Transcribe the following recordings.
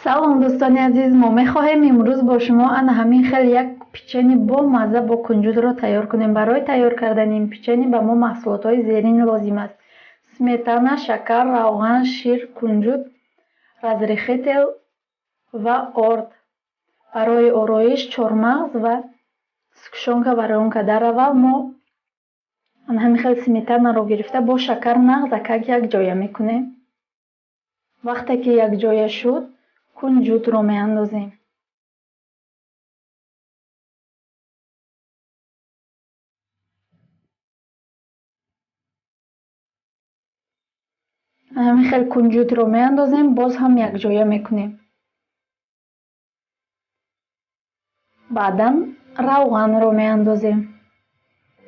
Салом, дӯстони азиз! Мо мехоҳем имрӯз бо шумо ана ҳамин хел як печени бо мазза бо кунҷудро тайёр кунем. Барои тайёр кардани ин печени ба мо маҳсулотҳои зерин лозим аст: сметана, шакар, равған, шир, кунҷуд, разрыхлитель ва орд. Барои ороиш чормағз ва сгущёнка варёнка. Дар аввал мо ана ҳамин хел сметанаро гирифта, бо шакар нағзакак якҷоя мекунем. Вақте ки якҷоя шуд, кунҷудро меандозем. Ҳамин хел кунҷудро меандозем, боз ҳам якҷоя мекунем. Баъдан равғанро меандозем.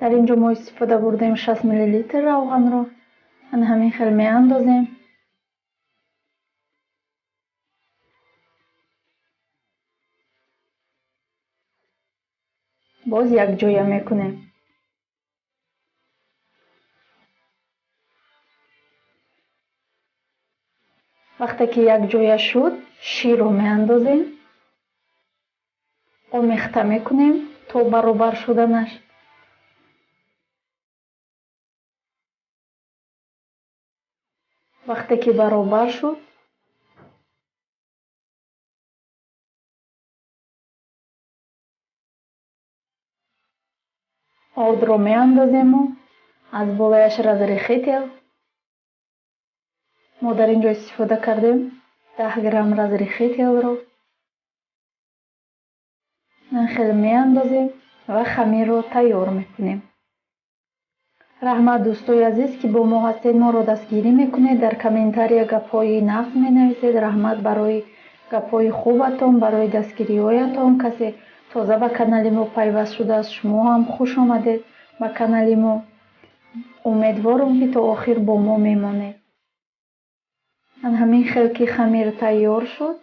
Дар ин ҷо мо истифода бурдем 60 миллилитр равғанро. Ана ҳамин хел меандозем. Боз якҷоя мекунем. Вақте ки якҷоя шуд, ширро меандозем, омехта мекунем то баробар шуданаш. Вақте ки баробар шуд, ордро меандозему аз болояш разрыхлитель. Мо дар ин ҷо истифода кардем 10 грамм разрыхлительро. Хеле меандозем ва хамирро тайёр мекунем. Раҳмат, дӯстои азиз, ки бо мо ҳастед, моро дастгирӣ мекунед, дар комментария гапҳои нағз менависед. Раҳмат барои гапҳои хубатон, барои дастгириҳоятон. Касе тоза ба канали мо пайваст шудааст, шумо ҳам хуш омадед ба канали мо. Умедворам, ки то охир бо мо мемонед. Ҳамин хел ки хамир тайёр шуд,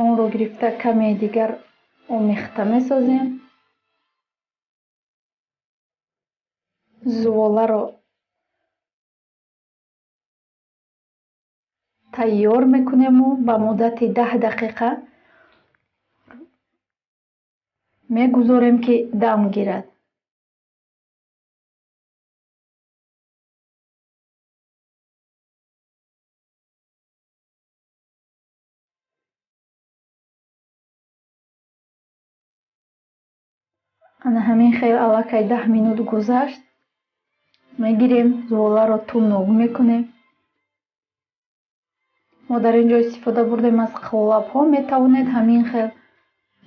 онро гирифта, каме дигар омехта месозем. Зуволаро тайёр мекунему ба муддати 10 дақиқа мегузорем, ки дам гирад. Ана ҳамин хел аллакай 10 минут гузашт. Мегирем, зуволаро тунук мекунем. Мо дар ин ҷо истифода бурдем аз қолабҳо. Метавонед ҳамин хел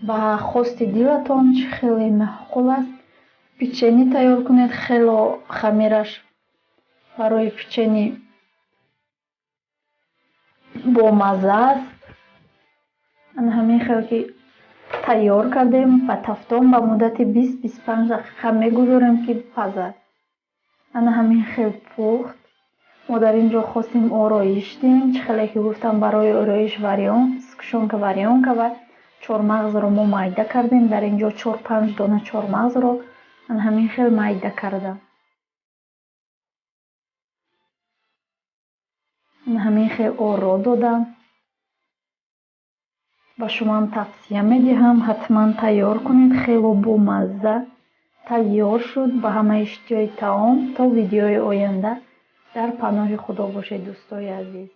ба хости дилатон, чӣ хеле маъқул аст, печени тайёр кунед. Хело хамираш барои печени бомазза аст. Ана ҳамин хел ки тайёр кардем, ба тафтон ба муддати 20-25 дақиқа мегузорем, ки пазад. Ана ҳамин хел пухт. Мо дар ин ҷо хостем ороиш диҳем. Чӣ хеле ки гуфтам, барои ороиш сгущёнка варёнка ва чормағзро мо майда кардем. Дар ин ҷо чор панҷ дона чормағзро ана ҳамин хел майда кардам. Ана ҳамин хел оро додам. Ба шумоам тавсия медиҳам, ҳатман тайёр кунед, хело бомазза тайёр шуд. Ба ҳама иштиҳои таом. То видеои оянда дар паноҳи Худо бошед, дӯстои азиз.